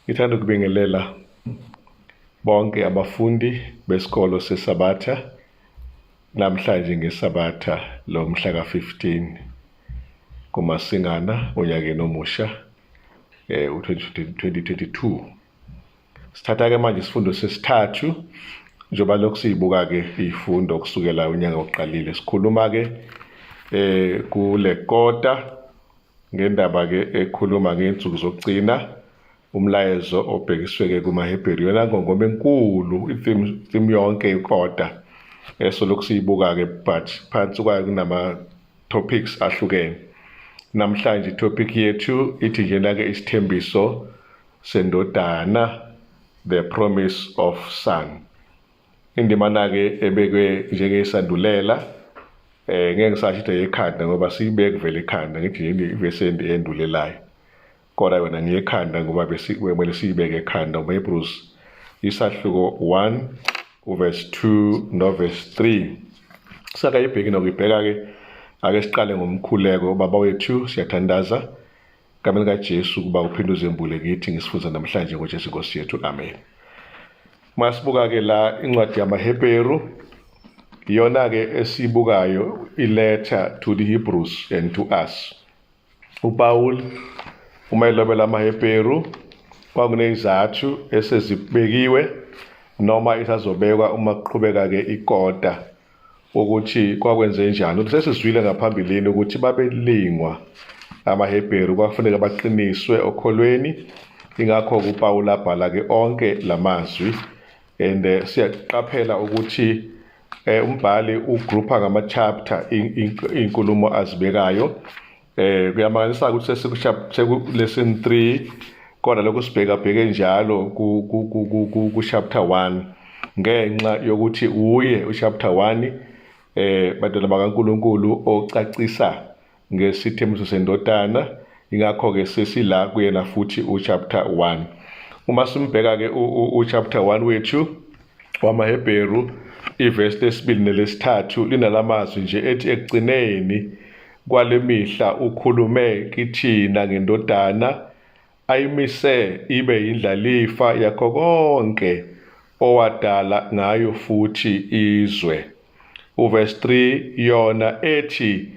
Ngithanda ukubingelela bonke abafundi besikolo seSabatha namhlanje ngeSabatha lo mhla ka-15 kuMasingana onyakeni omusha u-2022. Sithatha-ke manje isifundo sesithathu njengoba lokhu siyibuka-ke iyifundo kusukela unyaka uqalile. Sikhuluma-ke kule kota ngendaba-ke ekhuluma ngey'nsuku zokugcina, umlayezo obhekiswe-ke kumaHebheru. Iyona ngongoma enkulu, i-theme yonke ikota esolokhu siyibuka-ke, but phansi kwayo kunama-topics ahlukene. Namhlanje i-topic yethu ithi njena-ke isithembiso sendodana, the promise of son. Indimana-ke ebekwe njengesandulela, ngeke ngisasho ukuthi eyekhanda ngoba siyibeke vele ekhanda, ngithi nje ivesi eyendulelayo, kodwa yona ngiyekhanda ngoba bekumele siyibeke ekhanda. UmaHebrews isahluko 1 uverse 2 noverse 3 sakayibheki nokuyibheka-ke. Ake siqale ngomkhuleko. Baba wethu, siyathandaza egameni likaJesu ukuba uphinde uzembule kithi ngisifunza namhlanje ngoJesu Nkosi yethu, amen. Masibuka-ke la incwadi yamaHebheru, iyona-ke esiyibukayo, i-letter to the Hebrews and to us. UPaul uma elobela amaHebheru kwakunezizathu esezibekiwe noma isazobekwa uma kuqhubeka-ke ikota ukuthi kwakwenze njani. Ukuthi sesizwile ngaphambilini ukuthi babelingwa amaHebheru, kwakufuneka baqiniswe okholweni. Ingakho uPaul abhala-ke onke lamazwi. And siyaqaphela ukuthi umbhali ugroupa ngama-chapter iy'nkulumo azibekayo. Kuyamangalisa ukuthi sesiku lesson 3, kodwa lokhu sibheka bheke njalo ku chapter 1 ngenxa yokuthi uye uchapter 1, bantwana bakaNkuluNkulu, ocacisa ngesithembiso sendodana. Ingakho ke sesila kuyena futhi uchapter 1. Uma simbheka ke uchapter 1 wethu wamaHebheru, ivesi lesibili nelesithathu linalamazwi nje ethi, ekugcineni kwale mihla ukhulume kithina ngendodana ayimise ibe yindlalifa yakho konke, owadala ngayo futhi izwe. Uverse 3 yona ethi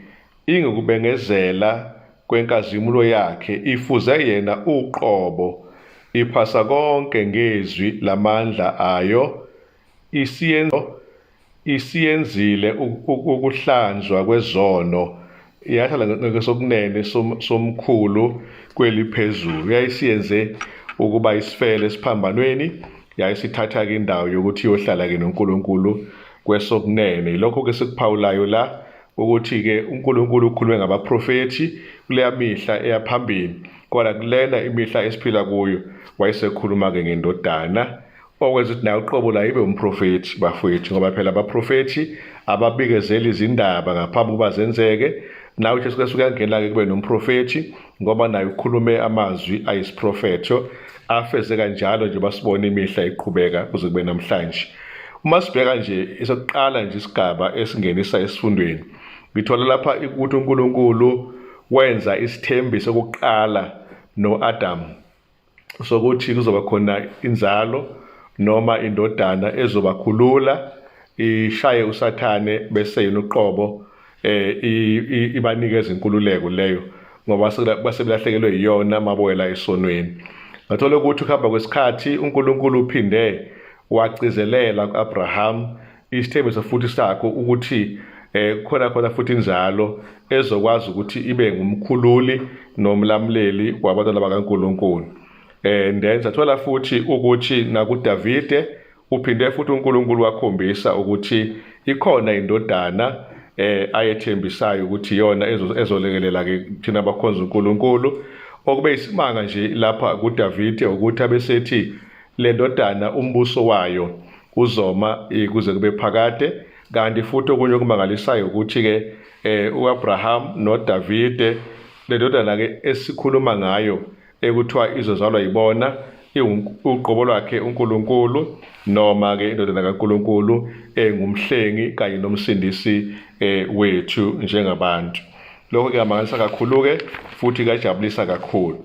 ingukubengezela kwenkazimulo yakhe, ifuze yena uqobo, iphasa konke ngezwi lamandla ayo, isiyenzile ukuhlanzwa kwezono, yahlala ngesokunene somkhulu kweliphezulu. Yayisiyenze ukuba isifele esiphambanweni, yayisithatha-ke indawo yokuthi iyohlala-ke noNkulunkulu kwesokunene. Yilokho-ke sikuphawulayo la ukuthi-ke uNkulunkulu ukhulume ngabaprofethi kuleya mihla eyaphambili, kodwa kulena imihla esiphila kuyo wayesekhuluma-ke ngendodana, okwenza ukuthi naye uqobo la ibe umprofethi, bafowethu, ngoba phela abaprofethi ababikezeli izindaba ngaphambi kuba zenzeke. Nawe uJesu Kristu kuyangena-ke kube nomprofethi ngoba naye ukhulume amazwi ayisiprofetho afeze kanjalo nje, basibona imihla iqhubeka kuze kube namhlanje. Uma sibheka nje esokuqala nje isigaba esingenisa esifundweni, ngithola lapha ukuthi uNkulunkulu wenza isithembiso sokuqala no-Adam sokuthi kuzoba khona inzalo noma indodana ezobakhulula, ishaye uSathane, bese yena uqobo ibanikeza inkululeko leyo, ngoba base belahlekelwe yiyona mabowela esonweni. Ngathola ukuthi ukuhamba kwesikhathi uNkulunkulu uphinde wagcizelela ku-Abraham isithembiso futhi sakho ukuthi khona khona futhi inzalo ezokwazi ukuthi ibe ngumkhululi nomlamuleli wabantwana bakaNkulunkulu. And then sathola futhi ukuthi nakuDavide uphinde futhi uNkulunkulu wakhombisa ukuthi ikhona indodana ayethembisayo ukuthi iyona ezolekelela ke thina abakhonza uNkulunkulu. Okube isimanga nje lapha kuDavide ukuthi abesethi le ndodana umbuso wayo uzoma kuze kube phakade. Kanti futhi okunye okumangalisayo ukuthi ke uAbraham noDavide, le ndodana ke esikhuluma ngayo ekuthiwa izozalwa yibona, uqobo lwakhe uNkulunkulu, noma ke indodana kaNkulunkulu engumhlengi kanye nomsindisi wethu njengabantu. Lokho kuyamangalisa kakhulu ke futhi kuyajabulisa kakhulu.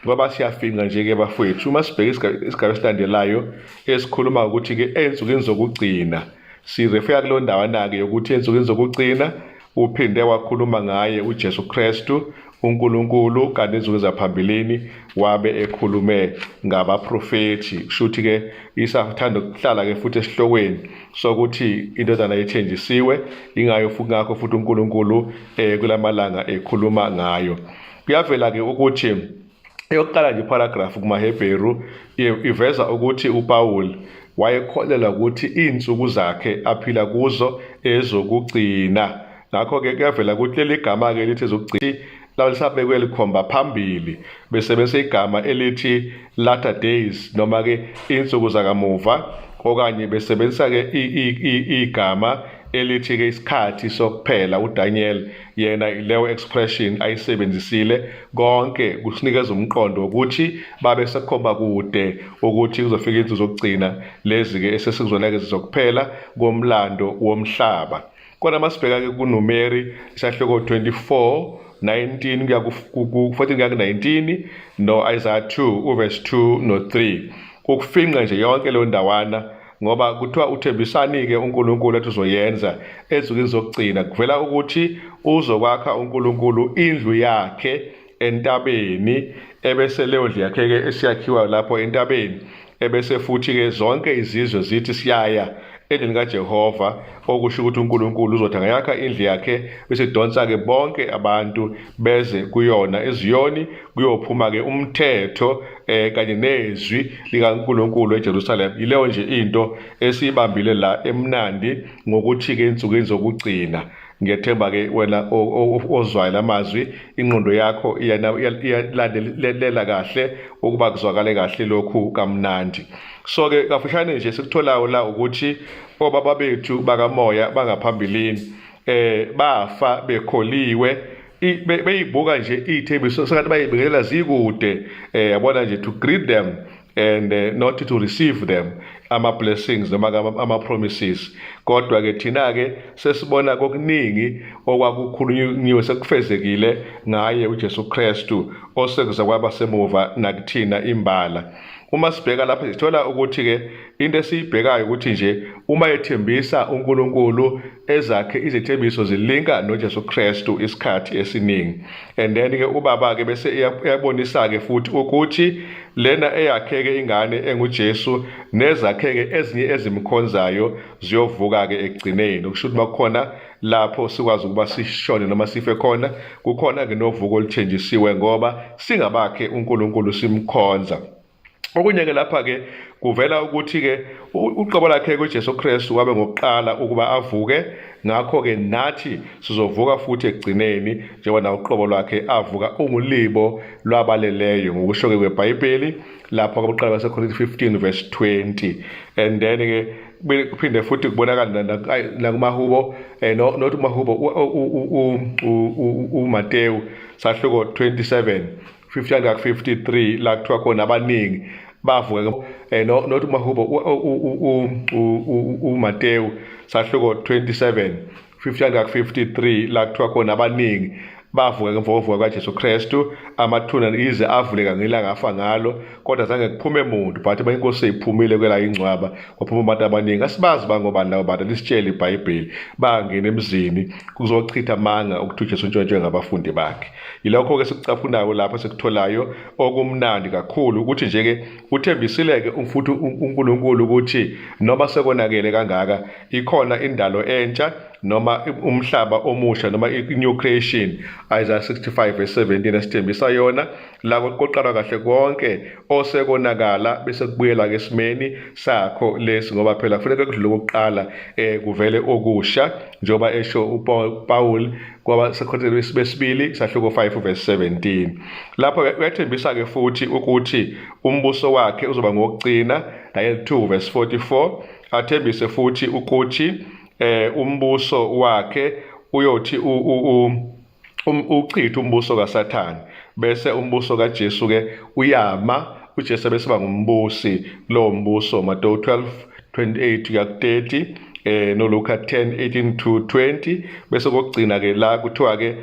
Ngoba siyafinqa nje-ke bafowethu, uma sibheka isigaba esilandelayo esikhuluma ukuthi-ke ey'nsukwini zokugcina, sirefika kuleyo ndawana-ke yokuthi ey'nsukwini zokugcina uphinde wakhuluma ngaye uJesu Kristu uNkulunkulu, kanti izinsuku zaphambilini wabe ekhulume ngabaprofethi. Kusho ukuthi-ke isathanda ukuhlala-ke futhi esihlokweni sokuthi indodana ethenjisiwe ingayo futhi, ngakho futhi uNkulunkulu kulamalanga ekhuluma ngayo. Kuyavela-ke ukuthi eyokuqala nje iparagraph kumaHebheru iveza ukuthi uPaul wayekholelwa ukuthi iy'nsuku zakhe aphila kuzo ezokugcina. Ngakho-ke kuyavela ukuthi leli gama-ke elithi ezokugcina lalisabekwe likhomba phambili, besebenzisa igama elithi latter days noma-ke iy'nsuku zakamuva, okanye besebenzisa-ke igama elithi-ke isikhathi sokuphela. uDaniel yena leyo expression ayisebenzisile, konke kusinikeza umqondo wokuthi babe sekhomba kude ukuthi kuzofika izinto zokugcina lezi-ke esesikuzona-ke zokuphela komlando womhlaba. Kodwa masibheka-ke kuNumeri isahluko 24 19 kuya ku-14 kuya ku-19 no-Isaiah 2 uverse 2 no-3, ukufinqa nje yonke leyo ndawana, ngoba kuthiwa uthembisani-ke uNkulunkulu ethi uzoyenza ezinsukwini zokugcina. Kuvela ukuthi uzokwakha uNkulunkulu indlu yakhe entabeni, ebese leyo ndlu yakhe-ke esiyakhiwa lapho entabeni, ebese futhi-ke zonke izizwe zithi siyaya endlini kaJehova, okusho ukuthi uNkulunkulu uzothi angayakha indlu yakhe bese idonsa-ke bonke abantu beze kuyona eZiyoni, kuyophuma-ke umthetho kanye nezwi likaNkulunkulu eJerusalem. Yileyo nje into esiyibambile la emnandi ngokuthi-ke ensukwini zokugcina. Ngiyethemba-ke wena ozwayo lamazwi, ingqondo yakho iyalandelela kahle ukuba kuzwakale kahle lokhu kamnandi. So-ke kafushane nje sikutholayo la ukuthi obaba bethu bakamoya bangaphambilini bafa bekholiwe, beyibuka nje iy'thembiso sengathi bayibikelela zikude, yabona nje, to greet them and not to receive them, ama-blessings noma ama-promises. Kodwa-ke thina-ke sesibona kokuningi okwakukhulunyiwe sekufezekile ngaye uJesu Kristu, osekuze kwaba semuva nakuthina imbala. Uma sibheka lapha sithola ukuthi-ke into esiyibhekayo ukuthi nje uma ethembisa uNkulunkulu ezakhe izethembiso zilinka noJesu Kristu isikhathi esiningi. And then-ke ubaba-ke bese iyabonisa-ke futhi ukuthi lena eyakhe-ke ingane enguJesu nezakhe-ke ezinye ezimkhonzayo ziyovuka-ke ekugcineni. Okusho ukuthi makukhona lapho sikwazi ukuba sishone noma sife khona, kukhona-ke novuko oluthenjisiwe ngoba singabakhe uNkulunkulu simkhonza. Okunye-ke lapha-ke kuvela ukuthi-ke uqobo lakhe kuJesu Kristu wabe ngokuqala ukuba avuke, ngakho-ke nathi sizovuka futhi ekugcineni njengoba nawo uqobo lwakhe avuka ungulibo lwabaleleyo ngokusho-ke kweBhayibheli lapho kwabokuqala baseKorinte 15 verse 20. And then-ke kuphinde futhi kubonakala nakumahubo, no, not umahubo, uMateyu sahluko 27 50 53 la kuthiwa khona abaningi bavuka, no, not umahubo, uMateyu sahluko 27 50 53 la kuthiwa khona abaningi bavuka ngemva kokuvuka kaJesu Kristu, amathuna ize avuleka ngelanga afa ngalo, kodwa zange kuphume muntu, but uma inkosi iphumile kwela ingcwaba kwaphuma abantu abaningi. Asibazi bangobani labo bantu, lisitshele iBhayibheli, bangena emzini kuzochitha amanga ukuthi uJesu untshontshwe ngabafundi bakhe. Yilokho-ke sikucaphunayo lapho sikutholayo okumnandi kakhulu, ukuthi nje-ke uthembisileke futhi uNkulunkulu ukuthi noma sekonakele kangaka ikhona indalo entsha noma umhlaba omusha noma i-new creation, Isaiah 65 verse 17 esithembisa yona la koqalwa kahle konke osekonakala bese kubuyela ke esimeni sakho lesi, ngoba phela kufanele kudlule okokuqala kuvele okusha, njengoba esho uPaul kwabaseKorinte besibili sahluko 5 verse 17. Lapho uyathembisa ke futhi ukuthi umbuso wakhe uzoba ngokugcina, Daniel 2 verse 44, athembise futhi ukuthi umbuso wakhe uyothi uchithe umbuso kaSathane, bese umbuso kaJesu ke uyama, uJesu bese ba ngumbusi kulowo mbuso, Mateyu 12:28 kuya ku-30, noLuka 10:18 to 20. Bese kokugcina ke la kuthiwa ke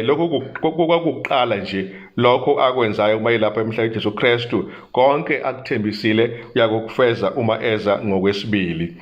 lokho kwakuqala nje Lokho akwenzayo uma yilapha emhlabeni Jesu Kristu, konke akuthembisile uyakufeza uma eza ngokwesibili.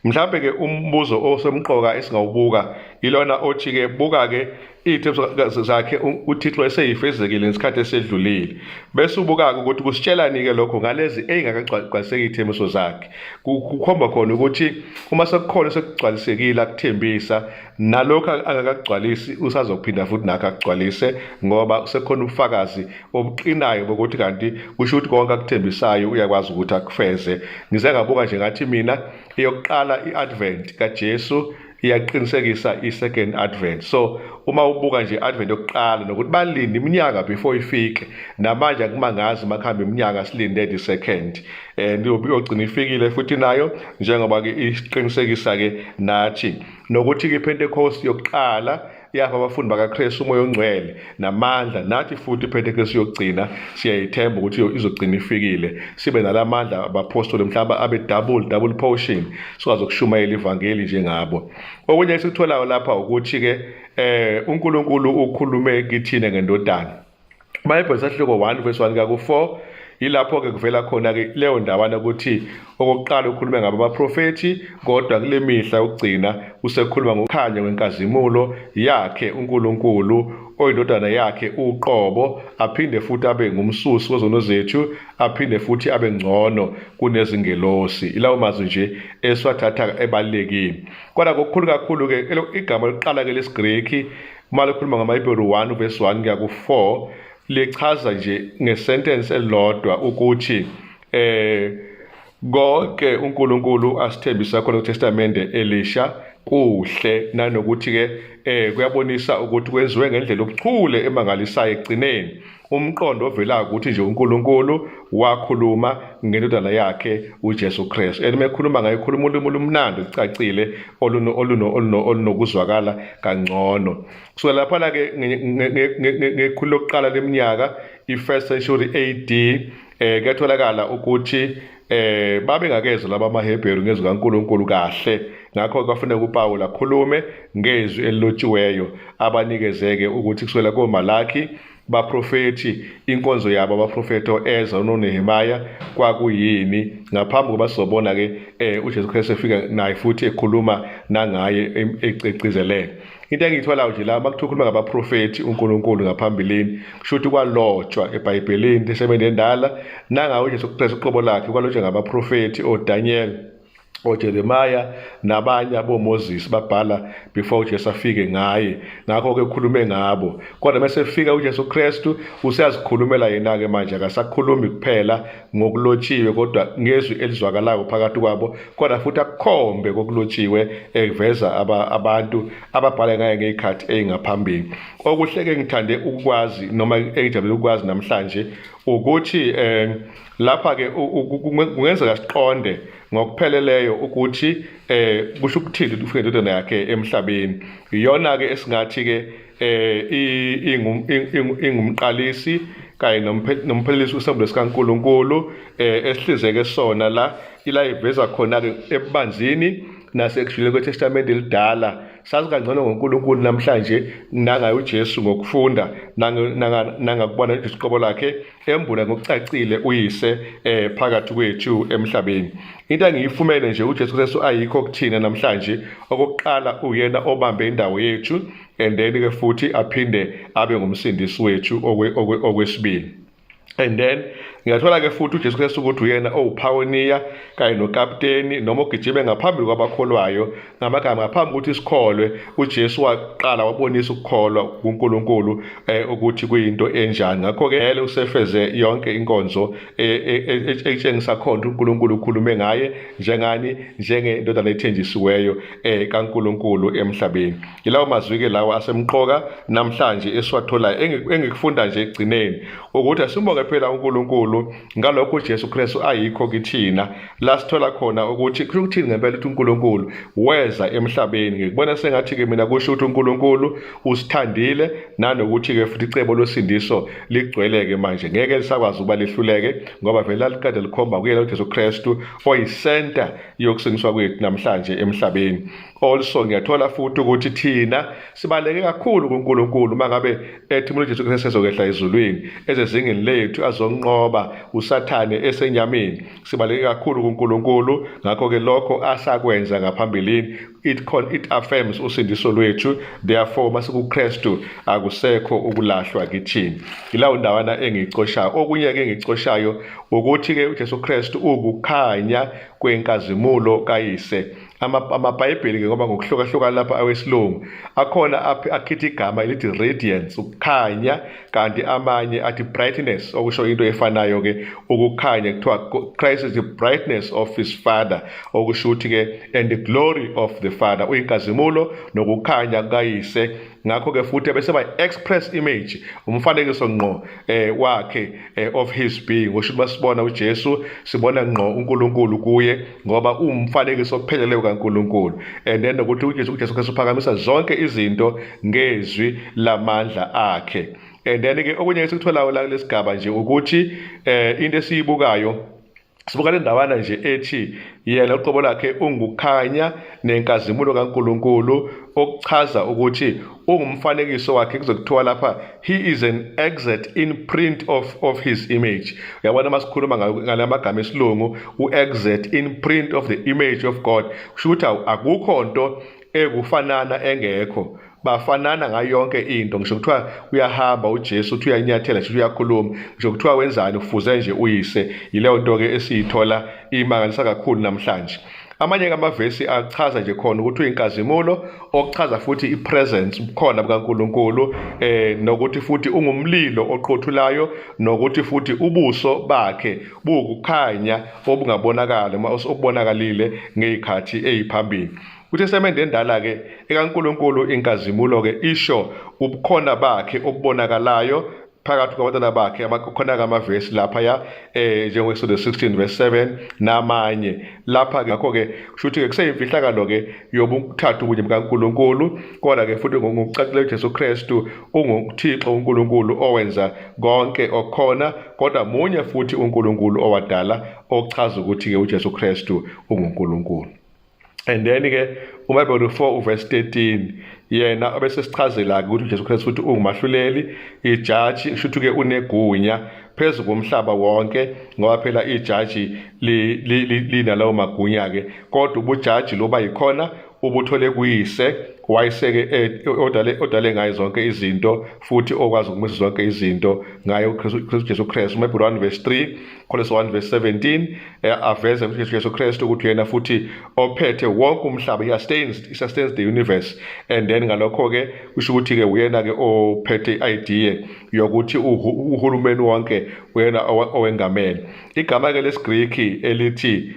Mhlawumbe ke umbuzo osemqoka esingawubuka ilona othi ke buka ke iy'thembiso zakhe uThixo eseyifezekile ngesikhathi esedlulile, bese ubuka-ke ukuthi kusitshelani ke lokho ngalezi ey'ngakagcwaliseki iy'thembiso zakhe. Kukhomba khona ukuthi uma sekukhona sekugcwalisekile akuthembisa, nalokhu angakagcwalisi usazophinda futhi nakho akugcwalise, ngoba sekukhona ubufakazi obuqinayo bokuthi kanti kusho ukuthi konke akuthembisayo uyakwazi ukuthi akufeze. Ngize ngabuka nje ngathi mina eyokuqala i-advent kaJesu iyaqinisekisa i-second advent. So uma ubuka nje i-advent yokuqala nokuthi balinde iminyaka before ifike, namanje akumangazi makuhamba iminyaka silinde the second, and iyogcina ifikile futhi nayo, njengoba-ke isiqinisekisa-ke nathi nokuthi-ke iPentecost yokuqala yapha abafundi bakaKristu uMoya oNgcwele namandla, nathi futhi iPentecost yokugcina siyayithemba ukuthi izogcina ifikile, sibe nalamandla abapostoli mhlawumbe abe double portion, sikwazi ukushumayela ivangeli njengabo. Okunye esikutholayo lapha ukuthi-ke uNkulunkulu ukhulume kithina ngendodana. Bhayibheli sahluko 1 verse 1 kuya ku-4, yilapho-ke kuvela khona-ke leyo ndawana ukuthi okokuqala ukhulume ngabo abaprofethi, kodwa kule mihla yokugcina usekhuluma ngokukhanya kwenkazimulo yakhe uNkulunkulu oyindodana yakhe uqobo, aphinde futhi abe ngumsusi wezono zethu, aphinde futhi abe ngcono kunezingelosi. Ilawo mazwi nje esiwathatha ebalulekile. Kodwa kokukhulu kakhulu-ke igama lokuqala-ke lesiGreki uma likhuluma ngamaHebheru 1 verse 1 kuya ku-4 lichaza nje ngesentence elilodwa ukuthi konke uNkulunkulu asithembisa khona kuTestamente elisha kuhle, nanokuthi-ke kuyabonisa ukuthi kwenziwe ngendlela obuchule emangalisayo ekugcineni. Umqondo ovelayo ukuthi nje uNkulunkulu wakhuluma ngendodana yakhe uJesu Kristu, and mekhuluma ngaye ukhuluma ulimi olumnandi olucacile olunokuzwakala kangcono. Kusukela laphana-ke ngekhulu lokuqala leminyaka, i-first century AD, kuyatholakala ukuthi babengakezwa laba amaHebheru ngezwi kaNkulunkulu kahle, ngakho kwafuneka uPawulu akhulume ngezwi elilotshiweyo abanikezeke ukuthi kusukela koMalaki baprofethi, inkonzo yabo abaprofethi o-Ezra noNehemiah kwakuyini, ngaphambi kokuba sizobona-ke uJesu Kristu efika naye futhi ekhuluma nangaye egcizelela. Into engiyitholayo nje la uma kuthiwa ukhuluma ngabaprofethi uNkulunkulu ngaphambilini, kusho ukuthi kwalotshwa eBhayibhelini Testamente endala, nangawo uJesu Kristu uqobo lakhe kwalotshwa ngabaprofethi oDaniel, oJeremiah nabanye aboMoses, babhala before uJesu afike ngaye, ngakho-ke ukhulume ngabo. Kodwa mase efika uJesu Kristu useyazikhulumela yena-ke manje, akasakhulumi kuphela ngokulotshiwe kodwa ngezwi elizwakalayo phakathi kwabo, kodwa futhi akukhombe kokulotshiwe eveza abantu ababhala ngaye ngey'khathi ey'ngaphambili. Okuhle-ke ngithande ukukwazi noma engijabulele ukukwazi namhlanje ukuthi lapha-ke kungenzeka siqonde ngokupheleleyo ukuthi kusho ukuthini ukuthi ufike indodana yakhe emhlabeni. Iyona-ke esingathi-ke ingumqalisi kanye nomphelelisi wesambulo sikaNkulunkulu esihlizeke sona la, ila iveza khona-ke ebubanzini nasekujuleni kweTestamente elidala. Sazi kangcono ngoNkulunkulu namhlanje nangaye uJesu ngokufunda nangakubona uJesu qobo lakhe embula ngokucacile uyise phakathi kwethu emhlabeni. Into engiyifumene nje uJesu Kristu ayikho kuthina namhlanje, okokuqala uyena obambe indawo yethu, and then ke futhi aphinde abe ngumsindisi wethu okwesibili. And then ngiyathola ke futhi uJesu Kristu ukuthi uyena owuphawoniya kanye nokapteni noma ogijime ngaphambili kwabakholwayo. Ngamagama, ngaphambi ukuthi sikholwe uJesu waqala wabonisa ukukholwa kuNkulunkulu ukuthi kuyinto enjani. Ngakho-ke vele usefeze yonke inkonzo etshengisa khona uNkulunkulu ukhulume ngaye njengani, njengendodana ethenjisiweyo kaNkulunkulu emhlabeni. Yilawo mazwi-ke lawo asemqoka namhlanje esiwatholayo. Engikufunda nje ekugcineni ukuthi asimbonge phela uNkulunkulu. kaNkuluNkulu ngalokho uJesu Kristu ayikho kithina, la sithola khona ukuthi kusho ukuthini ngempela ukuthi uNkulunkulu weza emhlabeni. Ngikubona sengathi-ke mina kusho ukuthi uNkulunkulu usithandile, nanokuthi-ke futhi icebo losindiso ligcwele-ke manje, ngeke lisakwazi ukuba lihluleke, ngoba vele lalikade likhomba kuyena uJesu Kristu oyisenta yokusindiswa kwethu namhlanje emhlabeni. Also ngiyathola futhi ukuthi thina sibaleke kakhulu kuNkulunkulu uma ngabe ethi umuntu uJesu Kristu ezokwehla ezulwini ezezingeni lethu azonqoba uSathane esenyameni. Sibaleke kakhulu kuNkulunkulu, ngakho-ke lokho asakwenza ngaphambilini it affirms usindiso lwethu. Therefore masikuKristu akusekho ukulahlwa kithina. Yilawo ndawana engiyicoshayo. Okunye-ke engicoshayo ukuthi-ke uJesu Kristu uwukukhanya kwenkazimulo kaYise. AmaBhayibheli-ke ngoba ngokuhlukahlukana lapha awesilungu akhona akhithi igama elithi radiance, ukukhanya, kanti amanye athi brightness, okusho into efanayo-ke, ukukhanya. Kuthiwa Christ is the brightness of his Father, okusho ukuthi-ke and the glory of the Father, uyinkazimulo nokukhanya kukayise. Ngakho-ke futhi bese ba express image, umfanekiso ngqo wakhe, of his being. Kusho ukuthi basibona uJesu, sibona ngqo uNkulunkulu kuye, ngoba uwumfanekiso opheleleyo kaNkulunkulu. And then nokuthi uJesu Kristu uphakamisa zonke izinto ngezwi lamandla akhe. And then ke okunye esikutholayo la kulesigaba nje ukuthi into esiyibukayo, sibuka le ndawana nje ethi yena uqobo lakhe ungukhanya nenkazimulo kaNkulunkulu, okuchaza ukuthi ungumfanekiso wakhe. Kuzokuthiwa lapha he is an exact imprint of his image. Uyabona, masikhuluma ngalamagama esilungu, u-exact imprint of the image of God, kusho ukuthi akukho nto ekufanana engekho, bafanana ngayo yonke into. Ngisho kuthiwa uyahamba uJesu, uthi uyanyathela nje, uyakhuluma, ngisho kuthiwa wenzani, ufuze nje uyise. Yileyo nto-ke esiyithola imangalisa kakhulu namhlanje. Amanye amavesi achaza nje khona ukuthi uyinkazimulo, okuchaza futhi ipresence, ubukhona bukaNkuluNkulu, nokuthi futhi ungumlilo oqothulayo, nokuthi futhi ubuso bakhe buwukukhanya obungabonakali okubonakalile ngezikhathi eziphambili. KuTestamente endala-ke ekaNkulunkulu, inkazimulo-ke isho ubukhona bakhe obubonakalayo phakathi kwabantwana bakhe. Akhona-ke amavesi laphaya, njengo-Exodus 16 verse 7 namanye lapha-ke. Ngakho-ke kusho ukuthi-ke kuseyimfihlakalo-ke yobuthathu kunye bukaNkulunkulu, kodwa-ke futhi ngokucacileyo uJesu Kristu unguThixo uNkulunkulu owenza konke okukhona, kodwa munye futhi uNkulunkulu owadala, okuchaza ukuthi-ke uJesu Kristu unguNkulunkulu. And then-ke uMabhelu 4 uverse 13 yena obese sichazela-ke ukuthi uJesu Kristu futhi ungumahluleli, ijaji, kusho ukuthi-ke unegunya phezu komhlaba wonke, ngoba phela ijaji linalawo magunya-ke, kodwa ubujaji loba yikhona ubuthole kuyise, wayeseke odale ngayo zonke izinto, futhi okwazi ukumisa zonke izinto ngayo uKristu Jesu Kristu. uMabhelu 1 verse 3, Kolose 1 verse 17 aveze uJesu Jesu Kristu ukuthi yena futhi ophethe wonke umhlaba, he sustains the universe. And then ngalokho ke kusho ukuthi ke uyena ke ophethe idea yokuthi uhulumeni wonke uyena owengamele. Igama ke lesiGreek elithi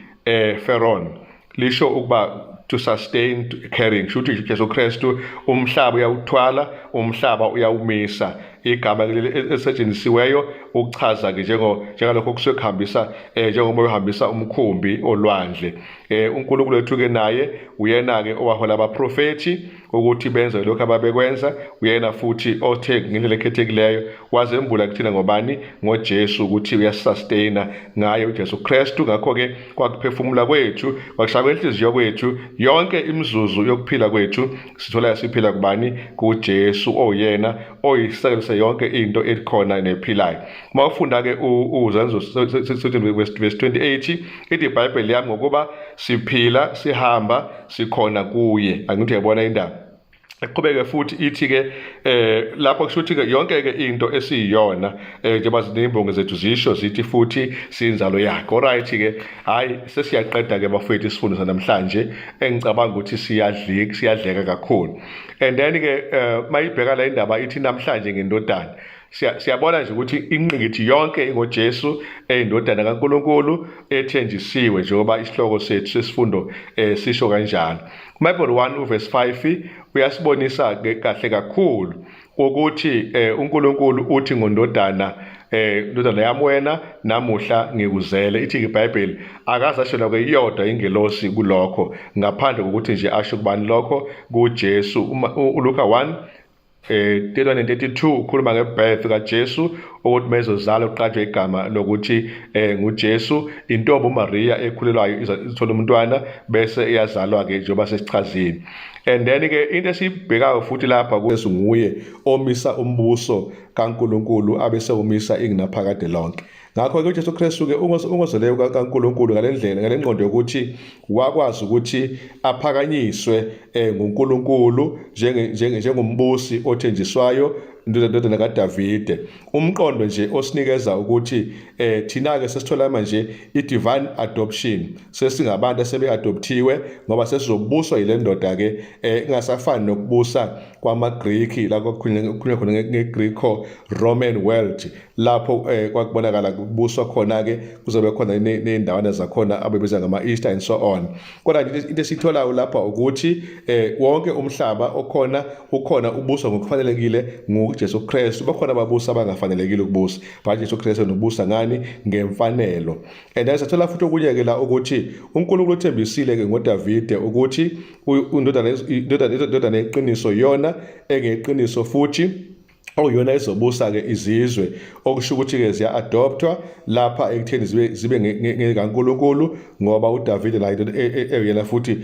Pharaoh lisho ukuba to sustain, to carrying, kusho ukuthi Jesu Kristu umhlaba uyawuthwala, umhlaba uyawumisa. Igama elisetshenzisiweyo ukuchaza ke njengalokho kusuke kuhambisa, njengoba uhambisa umkhumbi olwandle. UNkulunkulu wethu ke naye uyena ke owahola abaprofethi ukuthi benze lokho ababekwenza. Uyena futhi othe ngendlela ekhethekileyo wazembula kuthina ngobani? NgoJesu, ukuthi uyasustaina ngaye uJesu Kristu. Ngakho-ke kwakuphefumula kwethu, kwakushaya kwenhliziyo kwethu, yonke imizuzu yokuphila kwethu sithola siphila kubani? KuJesu, oyena oyisisekelo yonke into ekhona nephilayo. Uma ufunda-ke uZenzo verse 28, ithi iBhayibheli yami, ngokuba siphila, sihamba, sikhona kuye. Angithi uyabona indaba eqhubeke futhi ithi-ke lapho kusho ukuthi-ke yonke-ke into esiyiyona, njengoba zinezimbongi zethu zisho zithi futhi siyinzalo yakhe. Alright-ke, hhayi, sesiyaqeda-ke bafowethu isifundo sanamhlanje, engicabanga ukuthi siyadlika, siyadleka kakhulu. And then-ke mayibheka la indaba ithi namhlanje ngendodana, siyabona nje ukuthi ingqikithi yonke ingoJesu eyindodana kaNkulunkulu ethenjisiwe, njengoba isihloko sethu sesifundo sisho kanjalo. Bible 1 uverse 5 uyasibonisa ke kahle kakhulu ukuthi uNkulunkulu uthi ngondodana. Ndodana yami wena, namuhla ngikuzele. Ithi iBhayibheli akaze asho kweyodwa ingelosi kulokho, ngaphandle kokuthi nje asho kubani lokho, kuJesu. ULuka 1 31 and 32 ukhuluma ngebirth kaJesu, ukuthi mezozalwa uqanjwe igama lokuthi nguJesu. Intombi uMaria ekhulelwayo izothola umntwana bese iyazalwa ke njengoba sesichazile. And then ke into esibhekayo futhi lapha, kuJesu nguye omisa umbuso kaNkuluNkulu abese umisa ingunaphakade lonke. Ngakho ke uJesu Kristu ke ungozeleyo kaNkuluNkulu ngalendlela, ngalengqondo yokuthi wakwazi ukuthi aphakanyiswe nguNkulunkulu njengombusi othenjiswayo, indodana kaDavide. Umqondo nje osinikeza ukuthi thina ke sesithola manje i-divine adoption, sesingabantu asebe-adoptiwe ngoba sesizobuswa yile ndoda ke, ingasafani nokubusa kwamaGriki la kwakukhulunywa khona nge-Greco Roman world, lapho kwakubonakala kubuswa khona ke kuzobe khona nezindawana zakhona abebiza ngama-Easter and so on. Kodwa nje into esiyitholayo lapha ukuthi wonke umhlaba okhona ukhona ubuswa ngokufanelekile nguJesu Kristu. Bakhona ababusa abangafanelekile ukubusa, but Jesu Kristu nobusa ngani? Ngemfanelo. And then sathola futhi okunye ke la ukuthi uNkulunkulu uthembisile ke ngoDavide ukuthi indodana yeqiniso, yona engeqiniso futhi okuyona ezobusa ke izizwe, okusho ukuthi ke ziya adoptwa lapha ekutheni zibe ngekaNkulunkulu, ngoba uDavide la eyena futhi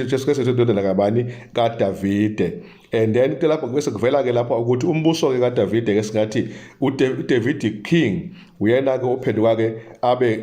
Jesu Kristu indodana kabani? KaDavide. And then ke lapho bese kuvela ke lapha ukuthi umbuso ke kaDavide ke, singathi uDavid King, uyena ke ophenduka ke abe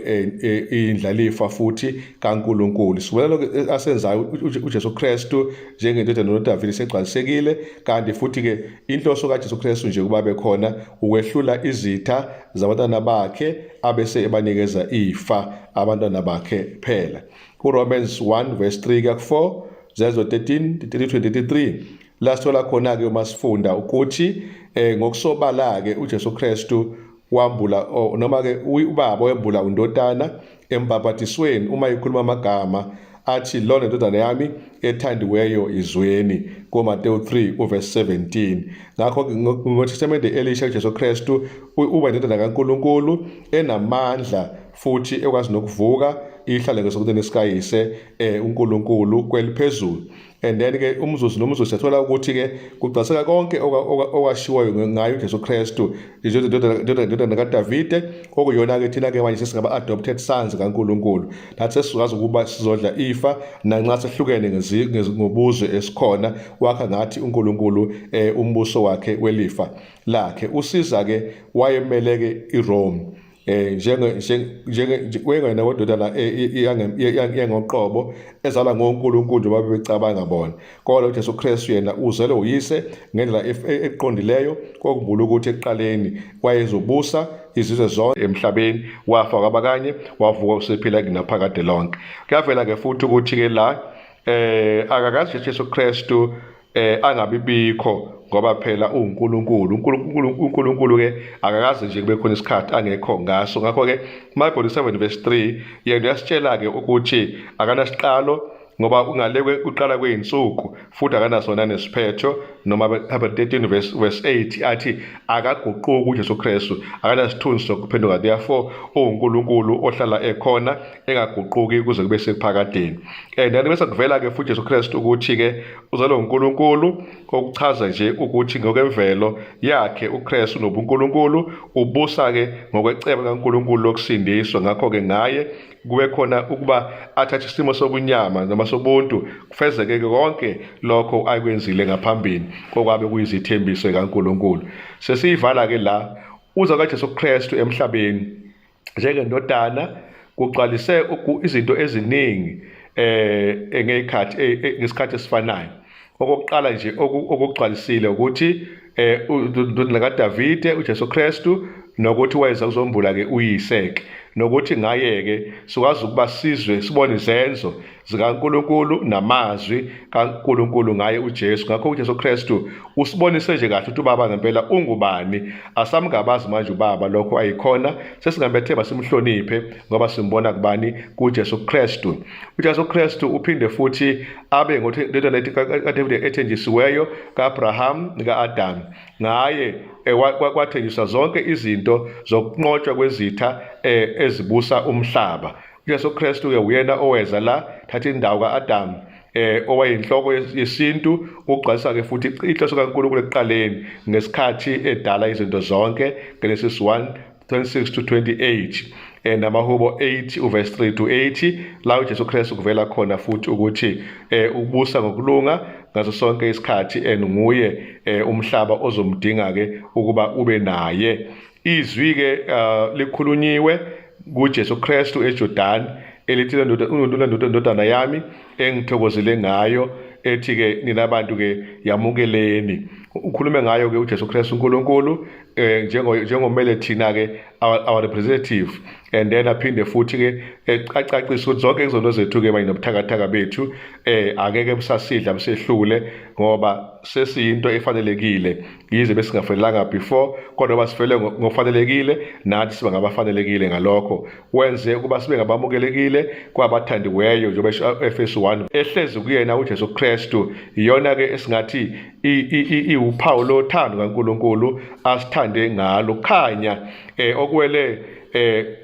indlalifa futhi kaNkuluNkulu. Sibona lokho asenzayo uJesu Kristu njengendodana noDavide segcwalisekile. Kanti futhi ke inhloso kaJesu Kristu nje kuba bekhona ukwehlula izitha zabantwana bakhe abese ebanikeza ifa abantwana bakhe phela. KuRomans 1 verse 3 kuya ku 4, Zenzo 13 32 33, la sithola khona ke uma sifunda ukuthi ngokusobala ke uJesu Kristu wambula, noma ke ubaba wembula undodana embhabhatisweni uma ekhuluma amagama athi, "Lona indodana yami ethandiweyo, izweni," kuMateyu 3 uverse 17. Ngakho ngoTestamente elisha uJesu Kristu uba indodana kaNkuluNkulu enamandla futhi ekwazi nokuvuka ihlale ngesokunene sikayise uNkulunkulu kweliphezulu. And then ke umzuzu nomzuzu siyathola ukuthi ke kugcwaliseka konke okwashiwoyo ngayo uJesu Kristu indodana kaDavide, okuyona ke thina ke manje sesingaba adopted sons kaNkuluNkulu. Nathi sesizokwazi ukuba sizodla ifa nanxa sehlukene ngobuzwe esikhona. Wakha ngathi uNkulunkulu umbuso wakhe welifa lakhe. Usiza ke wayemele ke iRome njenge njenge wengena kododana yangoqobo ezalwa ngoNkulunkulu njengoba bebecabanga bona, kodwa uJesu Kristu yena uzelwe uyise ngendlela eqondileyo. Kokumbula ukuthi ekuqaleni wayezobusa izizwe zonke emhlabeni, wafa kwabakanye, wavuka, usephila kunaphakade lonke. Kuyavela ke futhi ukuthi ke la akakazi Jesu Kristu angabibikho, ngoba phela uNkulunkulu, uNkulunkulu ke akakaze nje kube khona isikhathi angekho ngaso. Ngakho ke Mark 7 verse 3 yena uyasitshela ke ukuthi akanasiqalo, ngoba ungale kuqala kwey'nsuku, futhi akanasona nesiphetho. Noma 13 verse 8 athi akaguquki uJesu Kristu, akanasithunzi sokuphenduka, therefore uNkulunkulu ohlala ekhona engaguquki kuze kube sekuphakadeni. And then bese kuvela ke futhi Jesu Kristu ukuthi ke uzalwe uNkulunkulu, okuchaza nje ukuthi ngokwemvelo yakhe uKristu nobuNkulunkulu, ubusa ke ngokwecebo kaNkulunkulu lokusindiswa. Ngakho ke ngaye kube khona ukuba athathe isimo sobunyama noma sobuntu, kufezeke konke lokho akwenzile ngaphambili kokwabe kuyizithembiso kaNkulunkulu. Sesiyivala ke la, uza kaJesu Kristu emhlabeni njengendodana kugcwalise izinto eziningi ngekhathi ngesikhathi esifanayo. Okokuqala nje okugcwalisile ukuthi indodana kaDavide uJesu Kristu, nokuthi wayeza kuzombula ke uyise ke. Nokuthi ngaye-ke sikwazi ukuba sizwe sibone izenzo zikaNkulunkulu namazwi kaNkulunkulu ngaye uJesu. Ngakho uJesu Kristu usibonise nje kahle ukuthi uBaba ngempela ungubani. Asamngabazi manje uBaba lokho ayikhona, sesingambethemba simhloniphe ngoba simbona kubani? KuJesu Kristu. UJesu Kristu uphinde futhi abe ngondodana kaDavid ethenjisiweyo kaAbraham nikaAdam. Ngaye kwathenjiswa zonke izinto zokunqotshwa kwezitha ezibusa umhlaba. UJesu Kristu ke uyena oweza la thatha indawo kaAdam owayinhloko yesintu, ukugcwalisa ke futhi inhloso kaNkulunkulu ekuqaleni ngesikhathi edala izinto zonke. Genesis 1:26 to 28 namaHubo 8 uverse 3 to 8, la uJesu Kristu kuvela khona futhi ukuthi ubusa ngokulunga ngaso sonke isikhathi, and nguye umhlaba ozomdinga ke ukuba ube naye. Izwi ke likhulunyiwe kuJesu Kristu eJordan elithi ndodana yami engithokozile ngayo, ethi ke nina bantu ke yamukeleni. Ukhulume ngayo ke uJesu Kristu uNkulunkulu njengomele thina ke, our representative, and then aphinde futhi ke ecacisa ukuthi zonke izono zethu ke manje nobuthakathaka bethu akeke busasidla busehlule, ngoba sesiyinto efanelekile, yize besingafanelanga before, kodwa basifele ngofanelekile, nathi siba ngabafanelekile. Ngalokho wenze ukuba sibe ngabamukelekile kwabathandiweyo, njengoba Efesu 1. Ehlezi kuyena uJesu Kristu, iyona ke esingathi iwuphawu lothando kaNkulunkulu asithande ngalo. Khanya okuwele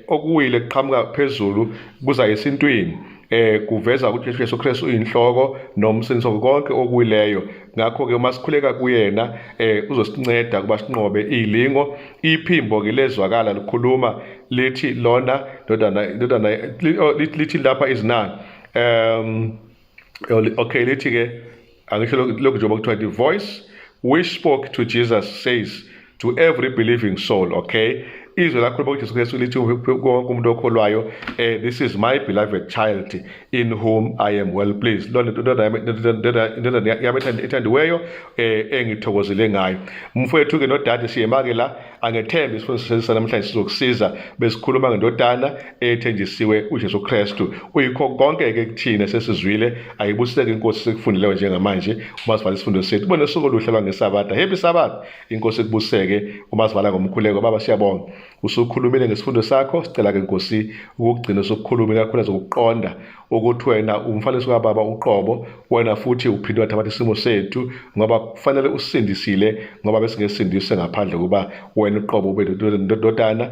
okuwile kuqhamuka phezulu kuza esintwini, kuveza ukuthi uJesu Kristu uyinhloko nomsindisi konke okuwileyo. Ngakho ke uma sikhuleka kuyena uzosinceda kuba sinqobe izilingo. Iphimbo ke lezwakala likhuluma lithi lona ndodana lithi lapha izinani, okay, lithi ke angisho lokhu njengoba kuthiwa the voice which spoke to Jesus says to every believing soul. Okay, izwi lakhuluma kuJesu Kristu lithi wonke umuntu okholwayo, "This is my beloved child in whom I am well pleased." Lona indodana yami ethandiweyo engithokozile ngayo. Mfowethu ke nodade, siyema-ke la. Angethembe isifundo sanamhlanje sizokusiza. Besikhuluma ngendodana ethenjisiwe uJesu Kristu, uyikho konke-ke kuthina sesizwile. Ayibusiseke inkosi sekufundileyo njengamanje. Uma sivala isifundo sethu, ubone usuku oluhle lwangesabatha. Happy Sabbath, inkosi ikubuseke. Uma sivala ngomkhuleko, Baba, siyabonga, usukhulumile ngesifundo sakho. Sicela-ke Nkosi ukugcina usukukhulumile kakhulu zokuqonda ukuthi wena umfanekiso kaBaba uqobo, wena futhi uphinde wathabatha isimo sethu, ngoba kufanele usindisile, ngoba besingesindiswe ngaphandle kuba wena uqobo ube ndodana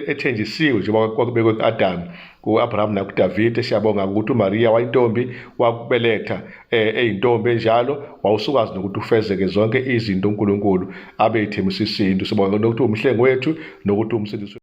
ethenjisiwe njengoba kwakubekwe ku-Adamu, ku-Abraham nakuDavide. Siyabonga ukuthi uMaria wayintombi, wakubeletha eyintombi enjalo, wawusukwazi nokuthi ufezeke zonke izinto uNkulunkulu abeyithembisa isintu. Sibonga nokuthi umhlengi wethu nokuthi umsindisi.